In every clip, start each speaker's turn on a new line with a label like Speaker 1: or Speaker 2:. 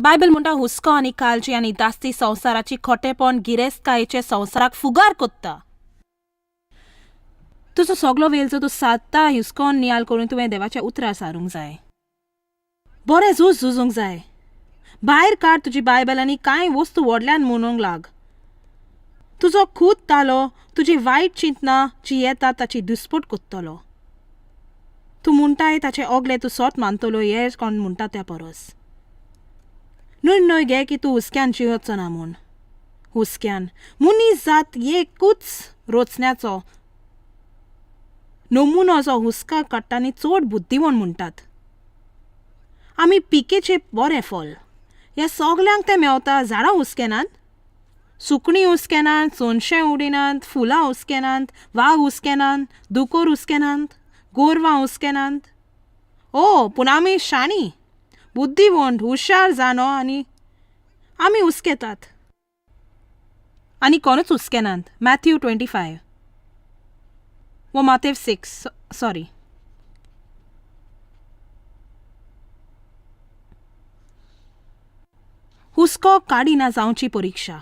Speaker 1: Bible म्हणटा हुस्को आनी काळजी आनी दास्ती संवसाराची खोटेपण गिरेस्तकायेचे संवसाराक फुगार कोत्ता. तुजो सगलो वेळ जो तूं सादता हुस्कोन नियाल करून तुवें देवाच्या उतरार सारूंक जाय. बरें झूज झुजूंक जाय. भायर काड तुजी बायबल आनी कांय वस्तू व्हडल्यान म्हणूंक लाग. तुजो खूद तालो तुजी वायट चिंतना जी येता ताची दुस्पट कोत्तलो. तूं म्हणटाय ताचें ओगलें तूं सोत मानतलो हें कोण म्हणटा त्या परस. न्हय न्हय गे की तूं हुस्क्यान जियोचो ना म्हूण. हुस्क्यान मनीस जात एकूच रोचण्याचो नमुनो जो हुस्का काडटा आनी चड बुद्दिवण म्हणटात. आमी पिकेचें बरें फल ह्या सगल्यांक तें मेवता. झाडां हुस्केनात, सुकणीं हुस्केनात, सोनशें उडिनात, फुलां हुस्केनात, वाग हुस्केनात, दुकोर हुस्केनात, गोरवां हुस्केनात. ओ पूण आमी शाणी बुद्दिवंत हुशार जाणो आनी आमी हुस्केतात आनी कोणूच हुस्केनात. मॅथ्यू 25 वो मातेव 6 सॉरी. हुस्को काडिना जावची परिक्षा.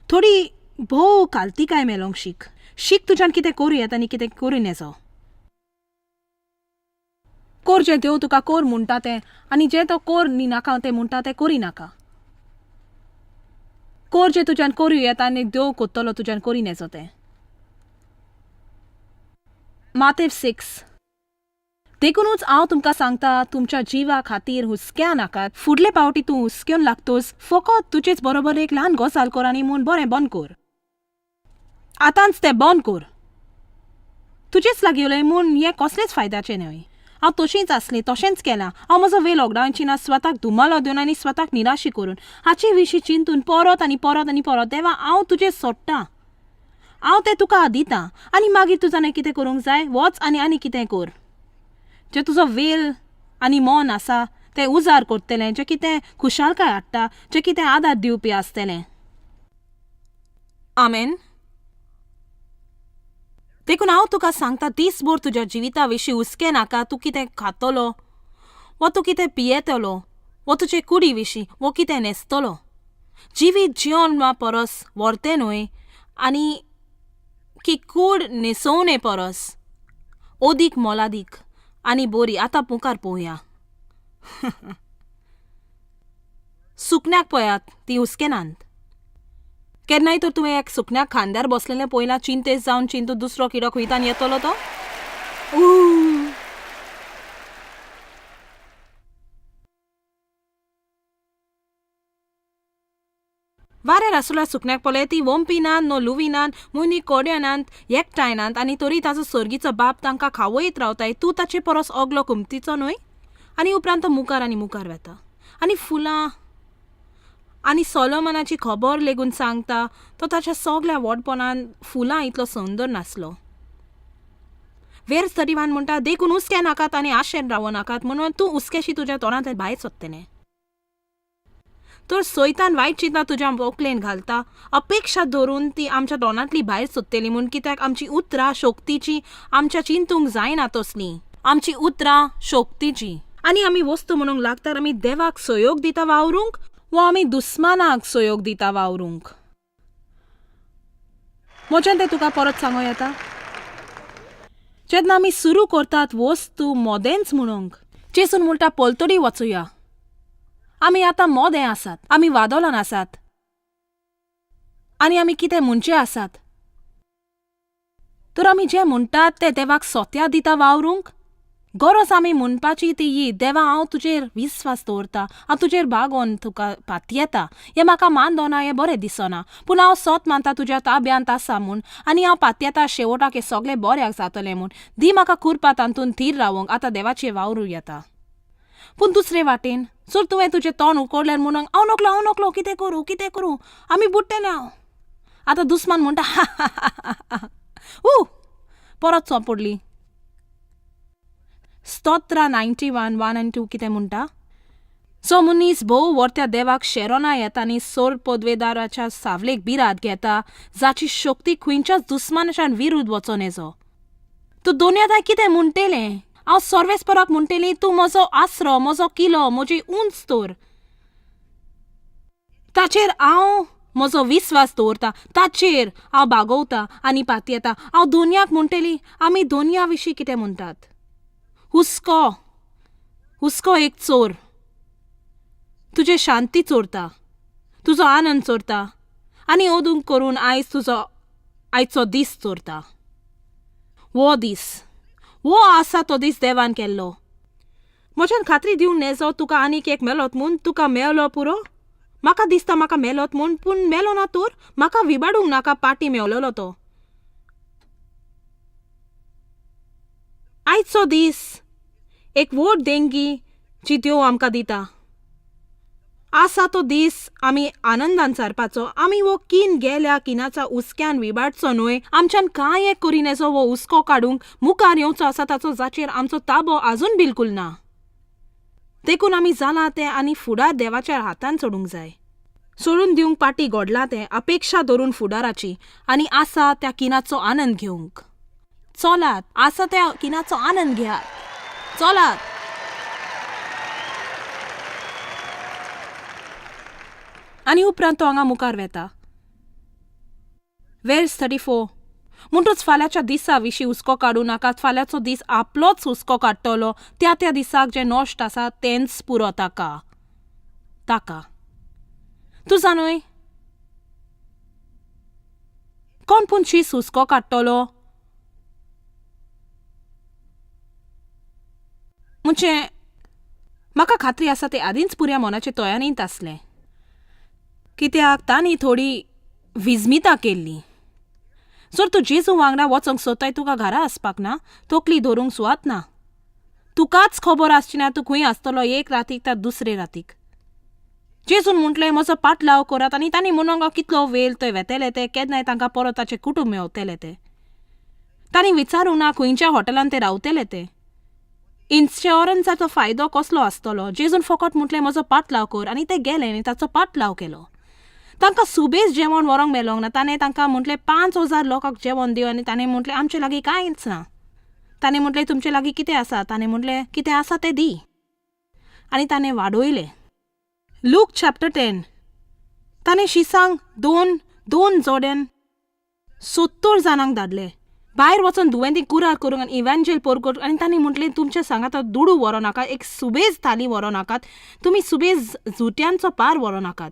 Speaker 1: थोडी भोव कालतिकाय मेलोंक शीक. शीक तुज्यान कितें करूं येता आनी कितें करूं नेजो. कोर जें देव तुका कोर म्हणटा तें आनी जें तो कोर न्ही नाका तें म्हणटा तें करी नाका. कोर जें तुज्यान करूं येता आनी देव कोत्तलो तुज्यान करी नेजो तें. मातेव 6. देखुनूच हांव तुमकां सांगता तुमच्या जिवा खातीर हुस्क्या नाकात. फुडले पावटी तूं हुस्क्योन लागतोच फकत तुजेच बरोबर एक ल्हान गजाल कर आनी म्हूण बरें बंद कर. आतांच तें बंद कर. तुजेच लागीं उलय म्हूण हें कसलेंच फायद्याचें न्हय. हांव तशींच आसलीं तशेंच केलां. हांव म्हजो वेळ लॉकडावनची ना स्वताक धुमालो दिवन आनी स्वताक निराशी करून हाचे विशीं चिंतून परत आनी परत आनी परत. देवा हांव तुजें सोडटां, हांव तें तुका दितां आनी मागीर तुज्यान कितें करूंक जाय वच आनी आनी कितें कर. जें तुजो वेळ आनी मन आसा तें उजार करतलें, जें कितें खुशालकाय हाडटा, जें कितें आदार दिवपी आसतलें. आमेन. देखून हांव तुका सांगता दीसभर तुज्या जिविता विशीं हुस्के नाका. तूं कितें खातलो वो तूं कितें पियेतलो वो तुजे कुडी विशीं वो कितें न्हेसतलो. जिवीत जियोन वा परस व्हरतें न्हय आनी की कूड न्हेसोवणे परस अदीक मोलादीक आनी बरी. आतां मुखार पळोवया. सुकण्याक पळयात, ती हुस्केनात. केन्नाय तर तुवें एक सुकण्याक खांद्यार बसलेलें पळयलां चिंतेस जावन चिंतू दुसरो किडो खुयतान येतलो तो. वाऱ्यार आसल्या सुकण्याक पळय, ती वोंपिनात नो लुविनात, मुनी कोड्यानात, एकठांयनात आनी तरी ताचो सर्गीचो बाप तांकां खावयत रावताय. तूं ताचे परस ओगलो कुमतीचो न्हय. आनी उपरांत तो मुखार आनी मुखार वेता आनी फुलां आनी सोलोमनाची खबर लेगून सांगता. तो ताच्या सगल्या व्हडपणान फुलां इतलो सुंदर नासलो. वेर 31 म्हणटा देखून हुस्के नाकात आनी आशेन रावो नाकात म्हणून तूं हुस्केशी तुज्या तोंडांतल्यान भायर सोदतलें. तर सैतान वायट चिंतना तुज्या वोकलेन घालता अपेक्षा धरून ती आमच्या तोंडांतली भायर सोदतली म्हूण. कित्याक आमची उतरां शक्तीची आमच्या चिंतूंक जायना तसली आमची उतरां शक्तीची. आनी आमी वस्तू म्हणूंक लागतात आमी देवाक सहयोग दिता वावरूंक वो आमी दुस्मानाक सहयोग दिता वावरूंक. म्हज्यान तें तुका परत सांगूं येता. जेन्ना आमी सुरू करतात वस्तू मोदेंच म्हणूंक जेसून म्हणटा पलतडी वचुया. आमी आतां मोदें आसात, आमी वादोलान आसात आनी आमी कितें म्हणचे आसात. तर आमी जें म्हणटात तें देवाक सोत्या दिता वावरूंक. गरज आमी म्हणपाची ती ही, देवा हांव तुजेर विस्वास दवरता, हांव तुजेर बागोन तुका पातयेता. हें म्हाका मानदोना, हें बरें दिसना, पूण हांव सोत मानता तुज्या ताब्यांत आसा म्हूण आनी हांव पातयेता शेवटाक हें सगळें बऱ्याक जातलें म्हूण. दी म्हाका कुरपा तातूंत थीर रावंक. आतां देवाचें वावरूं येता. पूण दुसरे वाटेन जर तुवें तुजें तोंड उकडल्यार म्हणून हांव नकलो, हांव नकलो, कितें करूं कितें करूं, आमी बुडटले हांव. आतां दुस्मान म्हणटा ऊ परत सोंपडली. स्तोत्रा 91 1 आनी 2 कितें म्हणटा. जो मनीस भोव व्हरत्या देवाक शेरोना येता आनी सोर पदवेदाराच्या सावलेक बिरात घेता, जाची शक्ती खंयच्याच दुस्मानाच्या विरुद्ध वचोन येजो. तूं दोनयादाय कितें म्हणटेलें? हांव सर्वेस्पराक म्हणटेली तूं म्हजो आसरो, म्हजो किलो, म्हजी उंच तर. ताचेर हांव म्हजो विस्वास दवरता, ताचेर हांव बागवता आनी पातयेता. हांव दुनियाक म्हणटली, आमी दुनिया विशीं कितें म्हणटात? हुस्को, हुस्को एक चोर, तुजें शांती चोरता, तुजो आनंद चोरता आनी अदूंक करून आयज तुजो आयचो दीस चोरता. हो दीस, हो आसा तो दीस देवान केल्लो. म्हज्यान खात्री दिवंक नेजो तुका आनीक एक मेलोत म्हूण, तुका मेवलो पुरो. म्हाका दिसता म्हाका मेलोत म्हूण, पूण मेलो ना तर म्हाका विबाडूंक नाका पाटी मेवलेलो तो. आयचो दीस एक व्हड देंगी जी देव आमकां दिता. आसा तो दीस आमी आनंदान सारपाचो. आमी हो कीन गेल्या किनाच्या हुस्क्यान विबाडचो न्हय. आमच्यान कांय एक करिनेचो हो हुस्को काडूंक मुखार येवचो आसा ताचो जाचेर आमचो ताबो आजून बिलकूल ना. देखून आमी जालां तें आनी फुडार देवाच्या हातान सोडूंक जाय. सोडून दिवंक पाटी घडलां तें अपेक्षा धरून फुडाराची आनी आसा त्या किनाचो आनंद घेवंक. चलात, आसा त्या किनाचो आनंद घेयात. चलात. आनी उपरांत तो हांगा मुखार वेता. वेर्स 34. म्हणटूच फाल्यांच्या दिसा विशीं हुस्को काडूं नाकात. फाल्यांचो दीस आपलोच हुस्को काडटलो. त्या त्या दिसाक जें नश्ट आसा तेंच पुरो ताका. ताका तूं जाणूय कोण पूण शीस हुस्को काडटलो म्हणजे म्हाका खात्री आसा ते आदींच पुऱ्या मनाचे तयारींत आसलें. कित्याक तांणी थोडी विजमितां केल्ली. जर तूं जेजू वांगडा वचोंक सोदताय तुका घरा आसपाक ना, तकली धरूंक सुवात ना, तुकाच खबर आसची ना तूं खंय आसतलो एक रातीक तर दुसरे रातीक. जेजून म्हटलें म्हजो पाटलाव करात आनी तांणी म्हणूंक कितलो वेळ थंय वेतले ते, केन्नाय तांकां परत ताचें कुटूंब मेवतले ते. तांणी विचारूंक ना खंयच्या हॉटेलान ते रावतले ते. इन्शुरन्साचो फायदो कसलो आसतलो? जेजून फकत म्हटलें म्हजो पाटलाव कर आनी ते गेले आनी ताचो पाटलाव केलो. तांकां सुबेज जेवण व्हरोंक मेलोंक ना. ताणें तांकां म्हटलें 5000 लोकांक जेवण दिव आनी ताणें म्हटलें आमचे लागीं कांयच ना. ताणें म्हटलें तुमचे लागीं कितें आसा? ताणें म्हटलें कितें आसा तें दी. आनी ताणें वाडयलें. Look chapter 10. ताणें शिसांक दोन दोन जोड्यान 70 जाणांक धाडले भायर वचून दुयेंती कुरार करूंक आनी इव्हेंजेल पोर. आनी तांणी म्हटलें तुमच्या सांगाता दुडू व्हरों नाका, एक सुबेज थाली व्हरों नाकात, तुमी सुबेज जुट्यांचो पार व्हरों नाकात.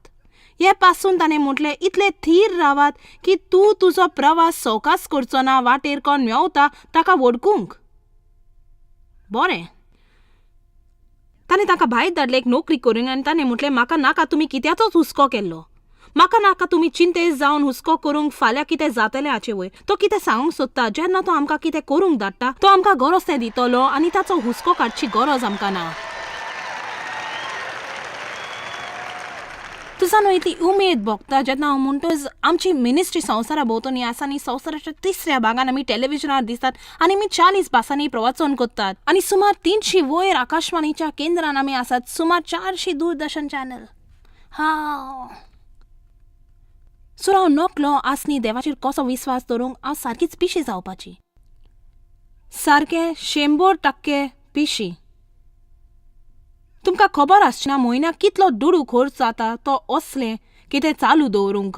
Speaker 1: हे पासून ताणें म्हटलें इतले थीर रावात की तूं तुजो प्रवास सवकास करचो ना, वाटेर कोण मेवता ताका वडकूंक. बरें, ताणें ताका भायर धाडलें एक नोकरी करूंक आनी ताणें म्हटलें म्हाका नाका तुमी कित्याचोच हुस्को केल्लो, म्हाका नाका तुमी चिंतेस जावन हुस्को करूंक फाल्यां कितें जातलें हाचे वयर. तो कितें सांगूंक सोदता, जेन्ना तो आमकां कितें करूंक धाडटा तो आमकां गरज तें दितलो आनी ताचो हुस्को काडची गरज आमकां ना. तुजा न्हू इतली उमेद भोगता जेन्ना हांव म्हणटच आमची मिनिस्ट्री संवसारा भोंवतणी आसा आनी संवसाराच्या तिसऱ्या भागान आमी टॅलिविजनार दिसतात आनी आमी 40 भासांनी प्रवचन करतात आनी सुमार 300 वयर आकाशवाणीच्या केंद्रान आमी आसात, सुमार 400 दूरदर्शन चॅनल. हा सो हांव नकलो आसनी देवाचेर कसो विस्वास दवरूंक हांव सारकीच पिशी जावपाची, सारकें 100% पिशी. तुमकां खबर आसची ना म्हयन्याक कितलो दुडू खर्च जाता तो असलें कितें चालू दवरूंक.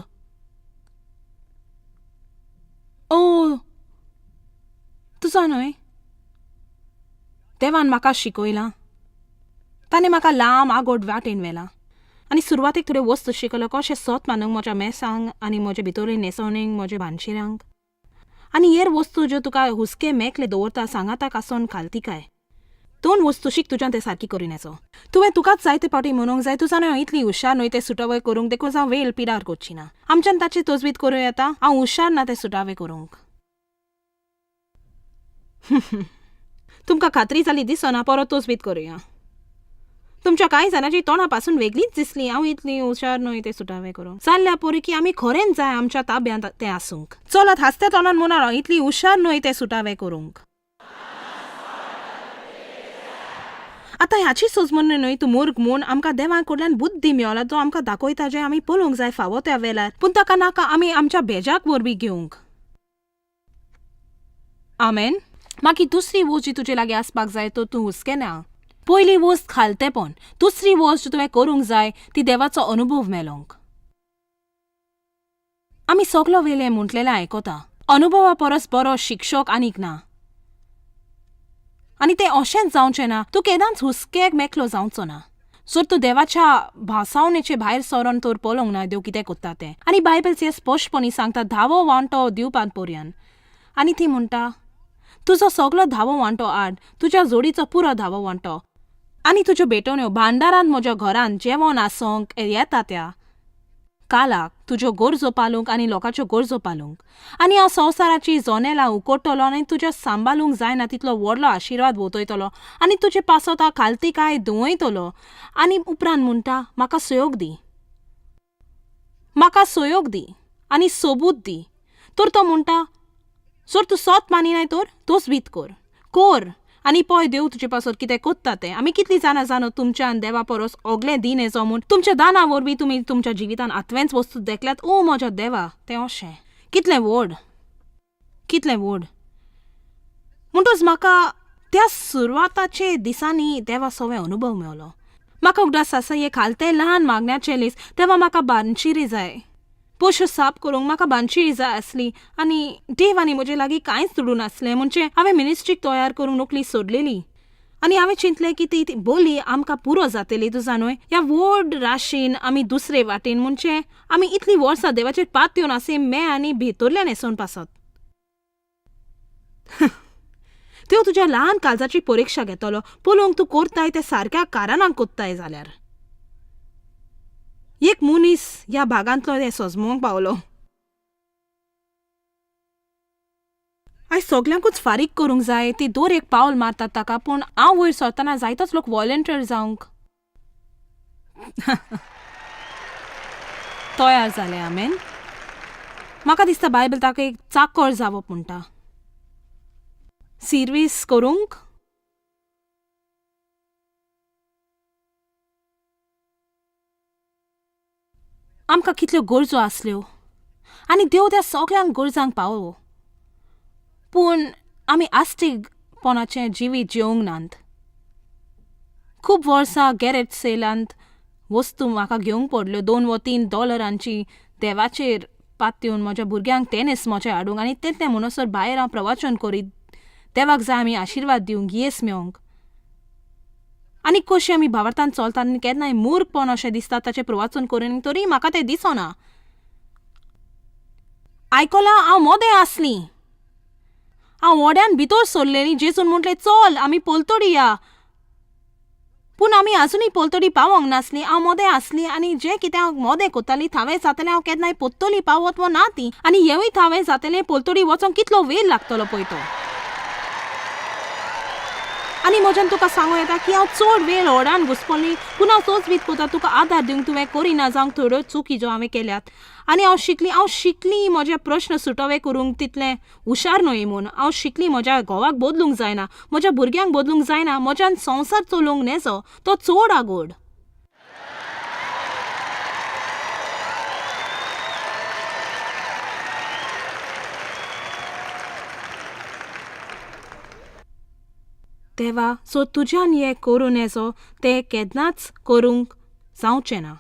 Speaker 1: ओ तुजो न्हय देवान म्हाका शिकयलां, ताणें म्हाका लांब आगोट वाटेन व्हेलां आनी सुरवातेक थोड्यो वस्तू शिकयल्यो कशें सोत मानूंक म्हज्या मेसांक आनी म्हजे भितरले न्हेसवणेक म्हज्या भानशिऱ्यांक आनी हेर वस्तू ज्यो तुका हुस्के मेकले दवरता सांगाताक आसोन खालतिकाय. दोन वस्तू शीक तुज्यान तें सारकी करिनाचो. तुवें तुकाच जायते फावटी म्हणूंक जाय तुजा न्हय इतली हुशार न्हय तें सुटावे करूंक, देखून हांव वेळ पिडार करची ना. आमच्यान ताची तजवीज करूं येता, हांव हुशार ना तें सुटावे करूंक. तुमकां खात्री जाली दिसना, परत तजवीज करुया. तुमच्या कांय जाणांची तोंडा पासून वेगळीच दिसली, हांव इतली हुशार न्हय तें सुटावे करूंक. जाल्ल्या पोरी की आमी खरेंच जाय आमच्या ताब्यांत तें आसूंक. चलात हांसत्या तोंडान म्हणा हांव इतली हुशार न्हय तें सुटावे करूंक. आतां ह्याची सोजमण न्हय तूं मूर्ख म्हूण आमकां देवा कडल्यान बुद्धी मेवला जो आमकां दाखयता जें आमी पळोवंक जाय फावो त्या वेळार, पूण ताका नाका आमी आमच्या बेजाक वरवीं घेवंक. आमेन. मागीर दुसरी वस्त जी तुजे लागीं आसपाक जाय तो तूं हुस्के ना. पयली वस्त खालतेपण, दुसरी वस्त जी तुवें करूंक जाय ती देवाचो अनुभव मेलोंक. आमी सगलो वेळ हें म्हुटलेलें आयकता, अनुभवा परस बरो शिक्षक आनीक ना. आनी तें अशेंच जावचें ना. तूं केदांच हुस्क्याक मेकळो जावचो ना जर तूं देवाच्या भासावणेचे भायर सरोन तर पळोवंक ना देव कितें कोत्ता तें. आनी बायबल हें स्पश्टपणी सांगता धावो वांटो दिवपाक पर्यान. आनी ती म्हणटा तुजो सगलो धावो वांटो हाड, तुज्या जोडीचो पुरो धावो वांटो आनी तुज्यो भेटवण्यो भांडारांत म्हज्या घरांत जेवण आसूंक येता त्या कालाक तुज्यो गरजो पालूंक आनी लोकांच्यो गरजो पालूंक. आनी हांव संवसाराची जनेलां उकोट्टलो आनी तुज्या सांबाळूंक जायना तितलो व्हडलो आशिर्वाद वतयतलो आनी तुजे पासत हांव खालतीकाय धुंवयतलो. आनी उपरांत म्हणटा म्हाका सहयोग दी, म्हाका सहयोग दी आनी सोबूत दी. तर तो म्हणटा जर तूं सत मानिनाय तर तोच कर कोर आनी पळय देव तुजे पासत कितें कोत्ता तें. आमी कितलीं जाणां जाणो तुमच्यान देवा परस ओगलें दिन येचो म्हूण तुमच्या दाना वरवीं तुमी तुमच्या जिवितान आतवेंच वस्तू देखल्यात. ओ म्हज्या देवा, तें अशें कितलें व्हड, कितलें व्हड. म्हणटच म्हाका त्या सुरवाताचे दिसांनी देवा सवे अनुभव मेवलो. म्हाका उगडास आसा हे खालते ल्हान मागण्याचें लीस तेन्ना म्हाका बानशिरी जाय, पयशे साफ करूंक म्हाका बानशिरी जाय आसली. आनी देव आनी म्हजे लागीं कांयच दुडू नासलें म्हणजे हांवें मिनिस्ट्रीक तयार करूंक नोकली सोडलेली. आनी हांवें चिंतलें की ती बोली आमकां पुरो जातली तुजा न्हय ह्या व्हड राशीन आमी दुसरे वाटेन. म्हणजे आमी इतलीं वर्सां देवाचेर पात येवन आसे मे आनी भितरल्यान येसोवन पासत. त्यो तुज्या ल्हान काळजाची परिक्षा घेतलो पळोवंक तूं करताय तें सारक्या कारणांक कोत्ताय जाल्यार. एक मनीस ह्या भागांतलो हें सजमोवंक पावलो. आयज सगल्यांकूच फारीक करूंक जाय, ती दर एक पावल मारतात ताका. पूण हांव वयर सरतना जायतोच लोक वॉलंटियर जावंक तयार जाले. आमेन. म्हाका दिसता बायबल ताका एक चाकर जावप म्हणटा, सिर्वीस करूंक. आमकां कितल्यो गरजो आसल्यो आनी देव त्या सगल्यांक गरजांक पावलो. पूण आमी आस्तीकपणाचें जिवीत जिवंक नात. खूब वर्सां गॅरेज सेलांत वस्तू म्हाका घेवंक पडल्यो $2 वा $3 देवाचेर पातयेवन म्हज्या भुरग्यांक टेनीस मोचे हाडूंक. आनी तें म्हणसर भायर हांव प्रवचन करीत देवाक जाय आमी आशिर्वाद दिवंक, येस मेळोवंक. आनी कशी आमी भावार्थान चलतात आनी केन्नाय मूर्खपण अशें दिसता ताचें प्रवचन करून तरी म्हाका तें दिसना. आयकलां हांव मोदें आसलीं, हांव व्हड्यान भितर सरलेली. जेजून म्हटलें चल आमी पलतडी या. पूण आमी आजुनूय पलतडी पावोंक नासली. हांव मोदें आसली आनी जें कितें हांव मोदें कोत्ताली थावें जातलें हांव केन्नाय पोत्तली पावत वो ना ती. आनी हेंवूय थावें जातलें पलतडी वचोंक कितलो वेळ लागतलो पळय तो. आनी म्हज्यान तुका सांगूं येता की हांव चड वेळ व्हडान घुसपली. पूण हांव तोच वीत कोता तुका आदार दिवंक तुवें करिना जावंक थोड्यो चुकी ज्यो हांवें केल्यात. आनी हांव शिकली, हांव शिकली म्हजे प्रश्न सुटोवे करूंक तितलें हुशार न्हय म्हूण. हांव शिकली म्हज्या घोवाक बदलूंक जायना, म्हज्या भुरग्यांक बदलूंक जायना, म्हज्यान संवसार चलोवंक नेजो तो चड आगोड. देवा सो तुज्यान हें करूं नेजो तें केन्नाच करूंक जावचें ना.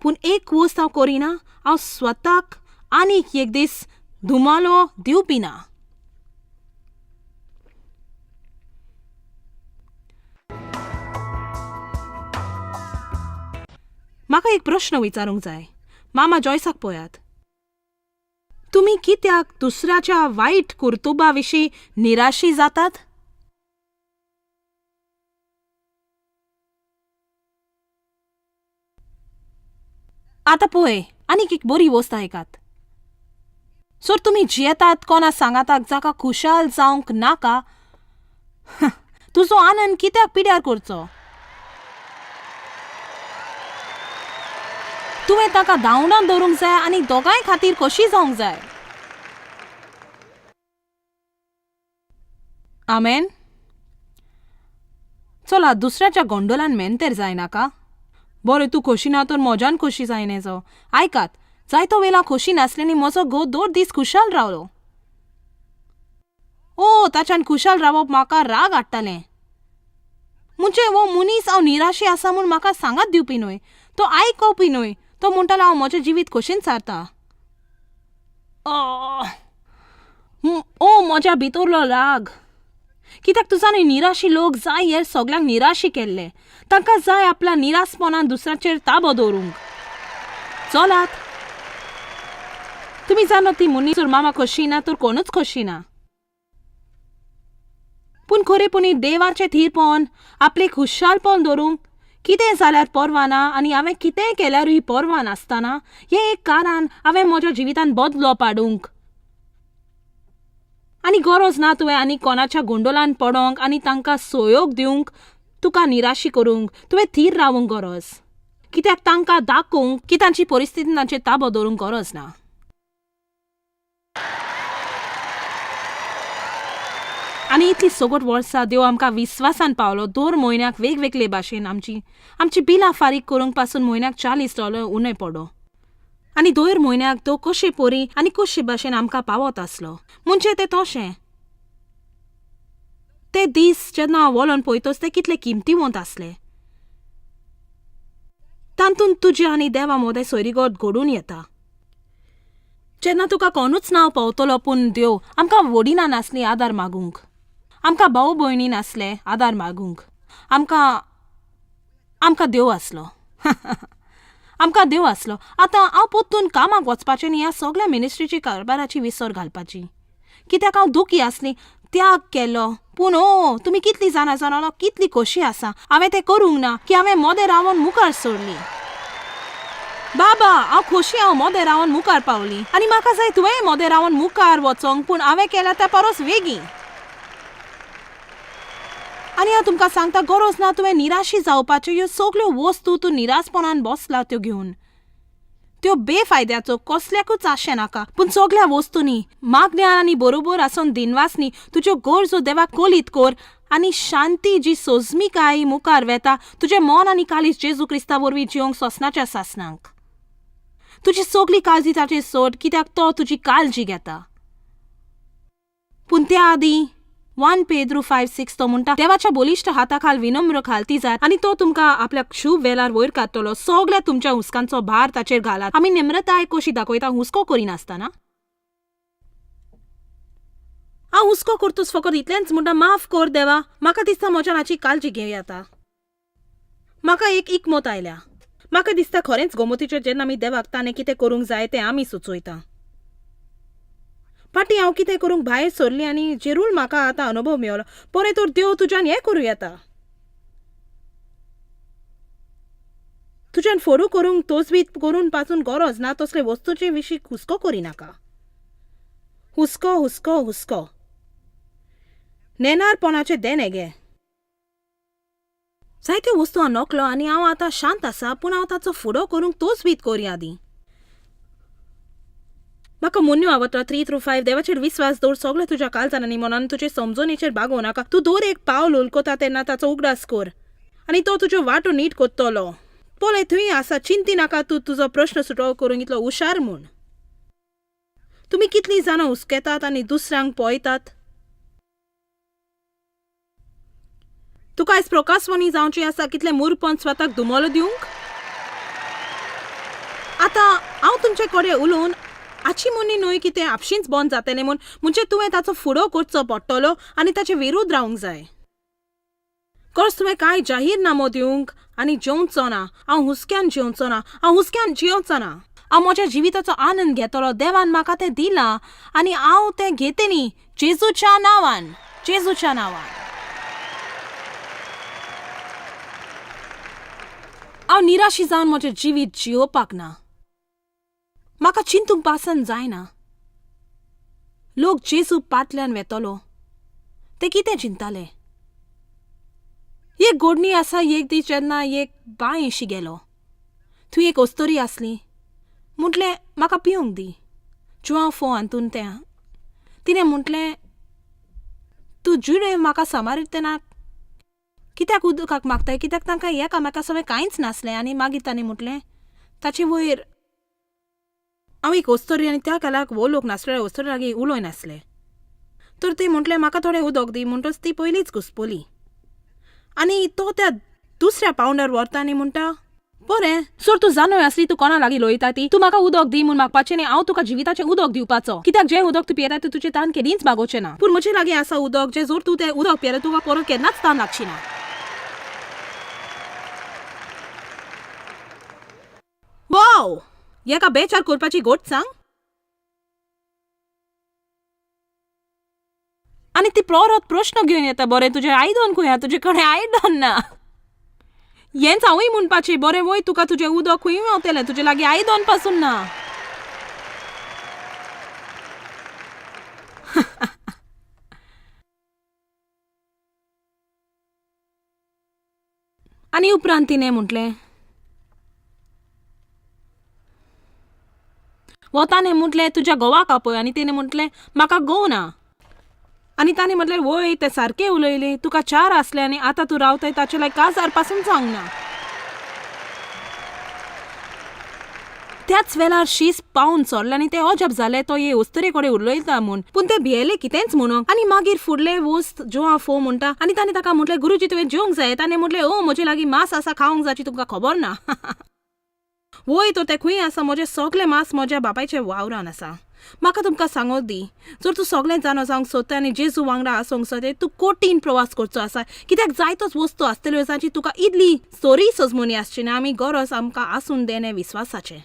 Speaker 1: पूण एक वस्त हांव करिना, हांव स्वताक आनीक एक दीस धुमालो दिवपी ना. म्हाका एक प्रश्न विचारूंक जाय. मामा जॉयसाक पळयात, तुमी कित्याक दुसऱ्याच्या वायट कर्तुबा विशीं निराशी जातात? आतां पळय आनीक एक बरी वस्त आयकात. जर तुमी जियेतात कोणा सांगाताक जाका खुशाल जावंक नाका, तुजो आनंद कित्याक पिड्यार करचो? तुवें ताका धांवडावन दवरूंक जाय आनी दोगांय खातीर खोशी जावंक जाय. आमेन. चला दुसऱ्याच्या गोंडोलान मेनतेर जायनाका. बरें तूं खोशी ना तर म्हज्यान खोशी जायना. आयकात, जायतो वेळ हांव खोशी नासलें आनी म्हजो घोव दोन दीस खुशाल रावलो. ओ ताच्यान खुशाल रावप म्हाका राग हाडटालें. म्हणजे हो मनीस हांव निराशी आसा म्हूण म्हाका सांगात दिवपी न्हय, तो आयकोवपी न्हय. तो म्हणटालो हांव म्हजें जिवीत खोशेन सारता. ओ म्हज्या भितरलो राग. कित्याक तुजा न्ही निराशी लोक जाय हे सगल्यांक निराशी केल्ले. तांकां जाय आपल्या निरासपणान दुसऱ्याचेर ताबो दवरूंक. चलात, तुमी जाणा ती मुनीस मामा खोशी ना तर कोणूच खोशी ना. पूण खरेपणी देवाचें थीरपण आपलें खुशालपण दवरूंक कितें जाल्यार पर्वा ना आनी हांवें कितेंय केल्यारूय पर्वा नासतना हें एक कारण हांवें म्हज्या जिवितांत बदलो पाडूंक. आनी गरज ना तुवें आनी कोणाच्या गोंडोलान पडोंक आनी तांकां सहयोग दिवंक, तुका निराशी करूंक. तुवें थीर रावूंक गरज, कित्याक तांकां दाखोवंक की तांची परिस्थिती तांचेर ताबो दवरूंक गरज ना. आनी इतली सगट वर्सां देव आमकां विस्वासान पावलो. दर म्हयन्याक वेगवेगळे भाशेन आमची आमची बिलां फारीक करूंक पासून म्हयन्याक $40 उणें पडो. आनी दर म्हयन्याक तो कशे परी आनी कशे भाशेन आमकां पावत आसलो. म्हणजे तें तशें ते दीस जेन्ना हांव वलोन पळयतच ते कितले किमतीवंत आसले. तातूंत तुजे आनी देवा मदें सोयरीगत घडून येता. जेन्ना तुका कोणूच नांव पावतलो पूण देव. आमकां वडिलां नासलीं आदार मागूंक, आमकां भाव भयणी नासले आदार मागूंक, आमकां आमकां देव आसलो. आमकां देव आसलो. आतां हांव परतून कामाक वचपाचें न्ही, ह्या सगळ्या मिनिस्ट्रीची कारभाराची विसर घालपाची, कित्याक हांव दुखी आसली. त्याग केलो. पूण ओ तुमी कितली जाणां जाणां कितली खोशी आसा हांवें तें करूंक ना, की हांवें मोदें रावन मुखार सोडली. बाबा हांव खोशी, हांव मोदें रावन मुखार पावली आनी म्हाका जाय तुवेंय मोदें रावन मुखार वचोंक, पूण हांवें केल्या त्या परस वेगीं. आनी हांव तुमकां सांगता, गरज ना तुवें निराशी जावपाच्यो. ह्यो सगल्यो वस्तू तूं निराशपणान बसला त्यो घेवन, त्यो बेफायद्याचो कसल्याकूच आशें नाका. पूण सगल्या वस्तूंनी मागण्या आनी बरोबर आसून दिनवासनी तुज्यो गरजो देवाक कोलीत कर, आनी शांती जी सोजमिकाय मुखार वेता तुजें मन आनी काळीज जेजू क्रिस्ता वरवीं जिवंक सोंसनाच्या सासणांक. तुजी सगली काळजी ताचेर सोड, कित्याक तो तुजी काळजी घेता. पूण त्या आदीं 1 पेद्रू 5:6 तो म्हणटा, देवाच्या बलिश्ट हाताखाल विनम्र खालती जात आनी तो तुमकां आपल्या शुभ वेलार वयर काडटलो. सगळ्या तुमच्या हुस्कांचो भार ताचेर घालात. आमी निम्रताय कशी दाखयता हुस्को करिनासतना. हांव हुस्को करतूच फकत इतलेंच म्हणटा, माफ कर देवा, म्हाका दिसता म्हज्यान हाची काळजी घेवं येता. म्हाका एक इकमत आयल्या. म्हाका दिसता खरेंच गोमतीचेर जेन्ना आमी देवाक ताणें कितें करूंक जाय तें आमी सुचयता. फाटीं हांव कितें करूंक भायर सरली आनी जेरूल म्हाका आतां अनुभव मेवलो. बरें तर देव तुज्यान हें करूं येता, तुज्यान फोरू करूंक तोजवीत करून पासून गरज ना. तसले वस्तूचे विशीं हुस्को करिनाका. हुस्को हुस्को हुस्को नेणारपणाचें देणें गे. जायत्यो वस्तू हांव नकलो आनी हांव आतां शांत आसा, पूण हांव ताचो फुडो करूंक तोजवीत करी आदीं. म्हाका मोन्यो आवडटा 3-5. देवाचेर विस्वास दवर सगळें तुज्या काळजान आनी मनान, तुजे समजणेचेर बागोवं नाका. तूं दर एक पावल उलकता तेन्ना ताचो उगडास कर आनी तो तुज्यो वाटो नीट करतलो. पळय थंय आसा, चिंती नाका तूं तुजो प्रश्न सुटोव करूंक इतलो हुशार म्हूण. तुमी कितलीं जाणां हुस्केतात आनी दुसऱ्यांक पळयतात. तुका आयज प्रकाशवाणी जावची आसा कितलें मूर्खपण स्वताक दुमोलो दिवंक. आतां हांव तुमचे कडेन उलोवन आची मोनी न्हय की तें आपशींच बंद जातलें म्हूण, म्हणजे तुवें ताचो फुडो करचो पडटलो आनी ताचे विरुद्ध रावंक जाय. गरज तुवें कांय जाहीरनामो दिवंक आनी जेवचो ना. हांव हुस्क्यान जेवचो ना, हांव हुस्क्यान जियोवचो ना. हांव म्हज्या जिविताचो आनंद घेतलो. देवान म्हाका तें दिलां आनी हांव तें घेतली जेजूच्या नांवान, जेजूच्या नांवान. हांव निराशी जावन म्हजें जिवीत जियोवपाक ना. म्हाका चिंतूंक पासन जायना. लोक जेजू पाटल्यान वेतलो ते कितें चिंताले. एक गोडणी आसा. एक दीस जेन्ना एक बांयशी गेलो, थंय एक अस्तोरी आसली. म्हटलें म्हाका पिवंक दी, जुआंव फो हातून तें. तिणें म्हटलें तूं जुडे म्हाका समारितनाक कित्याक उदकाक मागताय, कित्याक तांकां एकामेका सवें कांयच नासलें. आनी मागीर ताणें म्हटलें ताचे वयर हांव एक अस्तोरी आनी त्या काळाक वो लोक नासले अस्तोरी लागीं उलोय नासले. तर ती म्हटलें म्हाका थोडें उदक दी. म्हणटच ती पयलींच घुसपली आनी तो त्या दुसऱ्या पावंड्यार व्हरता आनी म्हणटा बरें सोर तूं जाणूय आसली तूं कोणा लागीं लोयता ती, तूं म्हाका उदक दी म्हूण मागपाचें न्ही, हांव तुका जिविताचें उदक दिवपाचो. कित्याक जें उदक तूं पियेता तें तुजें तान केदींच भागोवचें ना, पूण म्हजे लागीं आसा उदक जें जर तूं तें उदक पियेलें तुका परत केन्नाच तान लागची ना. वाव! हेका बेचार करपाची गोट सांग. आनी ती परत प्रश्न घेवन येता, बरें तुजें आयदन खंय आहा, तुजे कडेन आयदन ना. हेंच हांवूय म्हणपाचें, बरें वय तुका तुजें उदक खंय मेवतलें, तुजे लागीं आयदन पासून ना. आनी उपरांत तिणें म्हटलें, वताने म्हटलें तुज्या घोवाक आपय. आनी तिणें म्हटलें म्हाका घोव ना. आनी ताणें म्हटलें वय तें सारकें उलयलें, तुका 4 आसले आनी आतां तूं रावताय ताचे लायक काजार पासून जावंक ना. त्याच वेळार शीस पावन सरलें आनी तें अजाप जालें तो हे उस्तरे कडेन उलयता म्हूण, पूण तें भियेलें कितेंच म्हणूंक. आनी मागीर फुडलें वस्त जोआ फो म्हणटा आनी ताणें ताका म्हटलें गुरुजी तुवें जेवंक जाय. ताणें म्हटलें ओ म्हजे लागीं मांस आसा खावंक जायची तुमकां खबर ना. वय तर तें खंय आसा, म्हजें सगळें मांस म्हज्या बापायच्या वावरान आसा. म्हाका तुमकां सांगो दी, जर तूं सगळें जाणो जावंक सोदता आनी जेजू वांगडा आसूंक सोदता तूं कठीण प्रवास करचो आसा, कित्याक जायतोच वस्तू आसतल्यो जाची तुका इतली सरी सजमणी आसची ना. आमी गरज आमकां आसून देणें विस्वासाचें.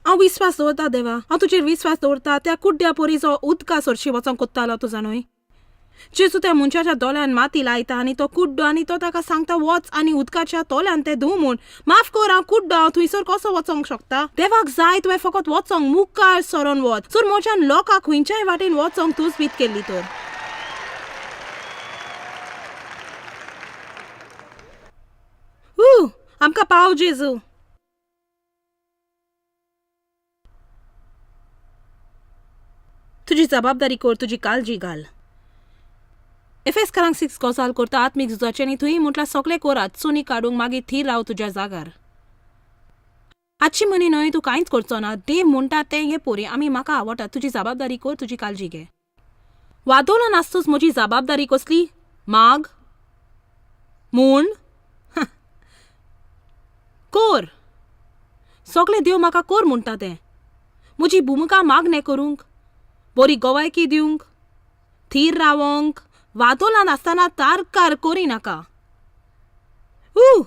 Speaker 1: हांव विस्वास दवरता देवा, हांव तुजेर विस्वास दवरता. त्या कुड्ड्या परी जो उदका सरशी वचोंक कोत्तालो तूं जाणूय, जेजू त्या मनशाच्या दोळ्यान माती लायता आनी तो कुड्डो आनी तो ताका सांगता वच आनी उदकाच्या तोल्यान तें धूव म्हूण. माफ कर हांव कुड्डो, हांव थंयसर कसो वचोंक शकता? देवाक जाय तुवें फकत वचोंक मुखार सरोन वच. जर म्हज्यान लोकांक खंयच्याय वाटेन वचोंक तूंच बीत केल्ली तर. आमकां पाव जेजू. तुजी जबाबदारी कर, तुजी काळजी घाल. एफेसकारांक 6 गजाल करता आत्मीक झुजाचें आनी थंय म्हटल्यार सगळें कर आजचोनी काडूंक, मागीर थीर राव तुज्या जागार. आजची मनी न्हय तूं कांयच करचो ना. देव म्हणटा तें हे पोरी आमी म्हाका आवडटा, तुजी जबाबदारी कर, तुजी काळजी घे. वादोलान आसतूच म्हजी जबाबदारी कसली? माग म्हूण कर, सगळें देव म्हाका कर म्हणटा तें. म्हजी भुमिका मागणें करूंक, बरी गवायकी दिवंक, थीर रावोंक, वादोलान आसतना तारकार करिनाका.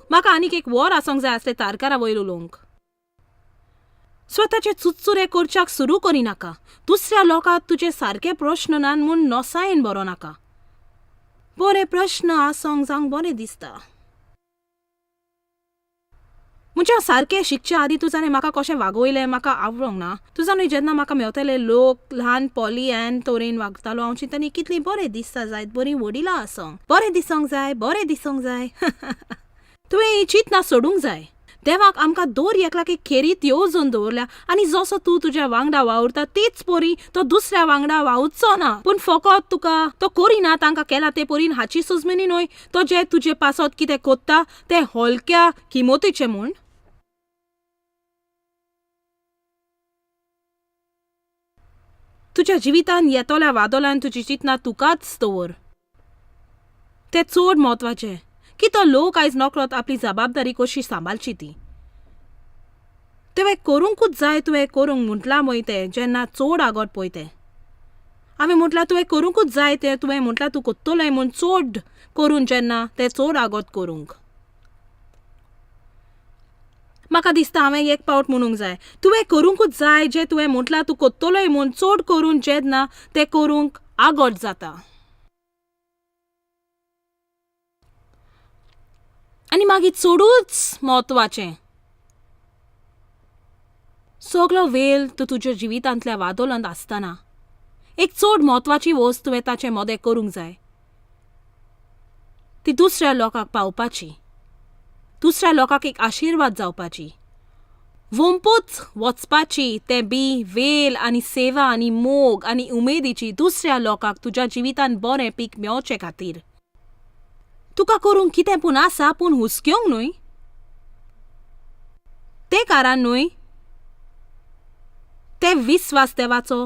Speaker 1: म्हाका आनीक एक वर आसूंक जाय आसलें तारकारा वयर उलोवंक. स्वताचे चुचुरे करच्याक सुरू करिनाका. दुसऱ्या लोकांक तुजे सारके प्रश्न ना म्हूण नोसायेन बरो नाका. बरे प्रश्न आसूंक जावंक बरें दिसता. म्हज्या सारकें शिकच्या आदीं तूं जाणें म्हाका कशें वागयलें म्हाका आवडोंक ना. तूं जाणूय जेन्ना म्हाका मेवतले लोक ल्हान पोली एन तरेन वागतालो, हांव चिंतनी कितली बरें दिसता जायत, बरीं वडिलां आसूंक, बरें दिसोंक जाय, बरें दिसोंक जाय. तुवें ही चिंतना सोडूंक जाय. देवाक आमकां दर एकल्याक एक खेरीत येवजण दवरल्या आनी जसो तूं तुज्या वांगडा वावुरता तेच परी तो दुसऱ्या वांगडा वावुरचो ना. पूण फकत तुका तो करिना तांकां केला ते परीन हाची सुजमेनी न्हय, तो जे तुजे पासत कितें कोत्ता तें हलक्या किमतीचें म्हूण. तुज्या जिवितान येतल्या वादोलान तुजी चिंतना तुकाच दवर, तें चड म्हत्वाचें की तो लोक आयज नकळत आपली जबाबदारी कशी सांबाळची ती. तुवें करूंकूच जाय, तुवें करूंक म्हटलां पळय तें जेन्ना चड आगोट पळय तें. हांवें म्हटलां तुवें करूंकूच जाय तें, तुवें म्हटलां तूं कोत्तलोय म्हूण चड करून जेन्ना तें चड आगोत करूंक. म्हाका दिसता हांवें एक पावट म्हणूंक जाय, तुवें करूंकूच जाय जें तुवें म्हटलां तूं कोत्तलोय म्हूण चड करून जेन्ना तें करूंक आगोट जाता. आनी मागीर चडूच म्हत्वाचें, सगलो वेळ तूं तुज्या जिवितांतल्या वादोलांत आसतना एक चड म्हत्वाची वस्त तुवें ताचे मदें करूंक जाय, ती दुसऱ्या लोकांक पावपाची, दुसऱ्या लोकांक एक आशिर्वाद जावपाची, वंपूच वचपाची तें बी वेल आनी सेवा आनी मोग आनी उमेदीची दुसऱ्या लोकांक तुज्या जिवितांत बरें पीक मेळचे खातीर. तुका करूंक कितें पूण आसा, पूण हुसक्योंक न्हय, तें कारण न्हय, तें विस्वास देवाचो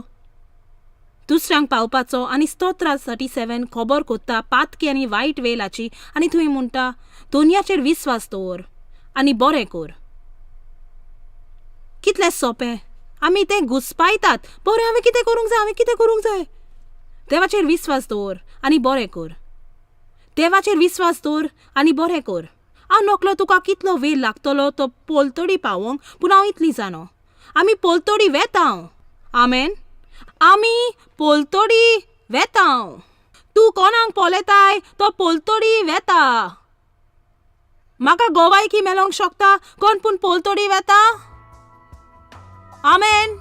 Speaker 1: दुसऱ्यांक पावपाचो. आनी स्तोत्रा 37 खबर कोत्ता पातकी आनी वायट वेलाची आनी थंय म्हणटा दोनयाचेर विस्वास दवर, आनी बरें कर. कितलें सोंपें. आमी तें घुस्पायतात. बरें, हांवें कितें करूंक जाय, हांवें कितें करूंक जाय? देवाचेर विस्वास दवर आनी बरें कर. देवाचेर विस्वास दवर आनी बरें कर. हांव नकलो तुका कितलो वेळ लागतलो तो पोलतडी पावोंक, पूण हांव इतली जाणो, आमी पोलतडी वेता. आमेन. आमी पोलतडी वेता. तूं कोणाक पळयताय तो पोलतडी वेता. म्हाका गोवायकी मेलोंक शकता कोण पूण पोलतडी वेता. आमेन.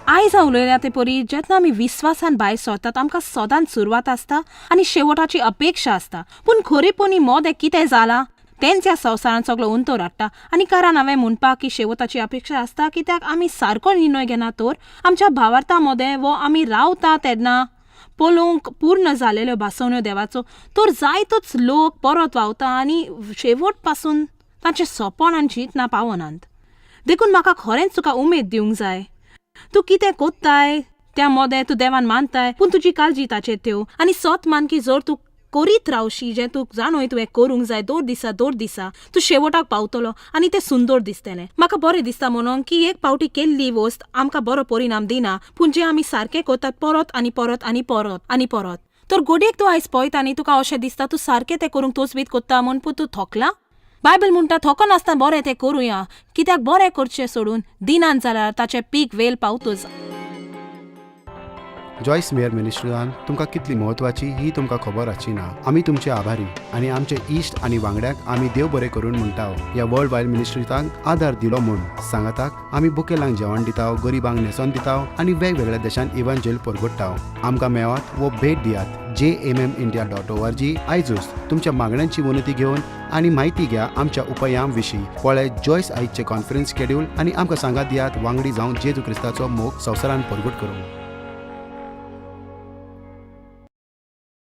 Speaker 1: आयज हांव उलयल्या ते परी, जेन्ना आमी विस्वासान भायर सरतात, आमकां सदांच सुरवात आसता आनी शेवटाची अपेक्षा आसता. पूण खरेपणी मोदें कितें जालां तेंच ह्या संवसारान सगळो उंतर हाडटा. आनी कारण हांवें म्हणपाक की शेवटाची अपेक्षा आसता, कित्याक आमी सारको निर्णय घेना तर आमच्या भावार्था मदें वो आमी रावता तेन्ना पळोवंक पूर्ण जालेल्यो भासवण्यो देवाचो, तर जायतोच लोक परत व्हांवता आनी शेवट पासून तांचें सोंपण आनी चिंतना पावनात. देखून म्हाका खरेंच तुका उमेद दिवंक जाय. तूं कितें कोत्ताय त्या मोदें तूं देवान मानताय, पूण तुजी काळजी ताचेर ठेव आनी सोत मान की जर तूं करीत रावशी जें तूं जाणूय तुवें करूंक जाय, दर दिसा दर दिसा तूं शेवटाक पावतलो आनी तें सुंदर दिसतलें. म्हाका बरें दिसता म्हणून की एक पावटी केल्ली वस्त आमकां बरो परिणाम दिना, पूण जें आमी सारकें करतात परत आनी परत आनी परत आनी परत, तर गोडयेक तूं आयज पळयता आनी तुका अशें दिसता तूं सारकें तें करूंक तोचबीत कोत्ता म्हूण, पूण तूं थकला. बायबल म्हणटा थकनासतना बरें तें करुया, कित्याक बरें करचें सोडून दिनान जाल्यार ताचें पीक वेल पावतच.
Speaker 2: जॉयस मेयर मिनिस्ट्रीन तुमकां कितली म्हत्वाची ही तुमकां खबर आसची ना. आमी तुमचे आभारी आनी आमचे इश्ट आनी वांगड्यांक आमी देव बरें करून म्हणटा ह्या वर्ल्ड वायड मिनिस्ट्रीतांक आदार दिलो म्हूण. सांगाताक आमी बुकेलांक जेवण दिता, गरिबांक न्हेसोन दिता आनी वेगवेगळ्या देशांत इवांजेल परगट्टा. आमकां मेळात वो भेट दियात jmmindia.org आयजूच. तुमच्या मागण्यांची विनंती घेवन आनी म्हायती घ्या आमच्या उपायां विशीं. पळय जॉयस आयजचे कॉन्फरन्स शेड्यूल आनी आमकां सांगात दियात वांगडी जावन जेजू क्रिस्ताचो मोग संवसारान परगट करूंक.